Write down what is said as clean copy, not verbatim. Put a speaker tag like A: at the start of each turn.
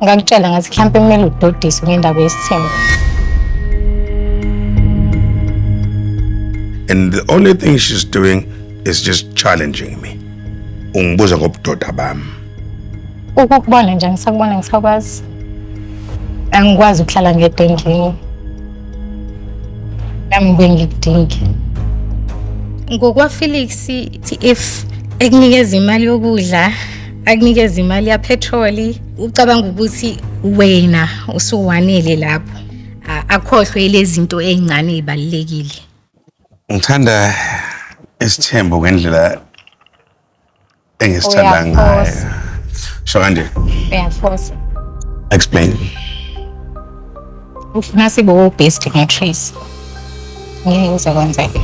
A: Ngakutshela ngathi mhlawumpe kumele udodiswe ngendaba yesithembu.
B: And the only thing she's doing is just challenging me. Ungibuza ngobudoda bami.
A: Ukukubona nje ngisakubona ngisakwazi. Angikwazi ukuhlala ngedwa endlini. Nami ngibuye ngikudinge. NgokwaFelix if ekunikeza imali yokudla, akunikeza imali yapetroli, ucabanga ukuthi wena usuwanele lapho. Akhohlwe lezi zinto ey'ncane ey'balulekile.
B: Ngithanda isithembu ngendlela engisithanda ngayo.
A: Uyafosa.
B: Sho kanje.
A: Uyafosa.
B: Explain.
A: Ufuna sibe wo-best nge-Tracy. Ngeke kuze kwenzeke.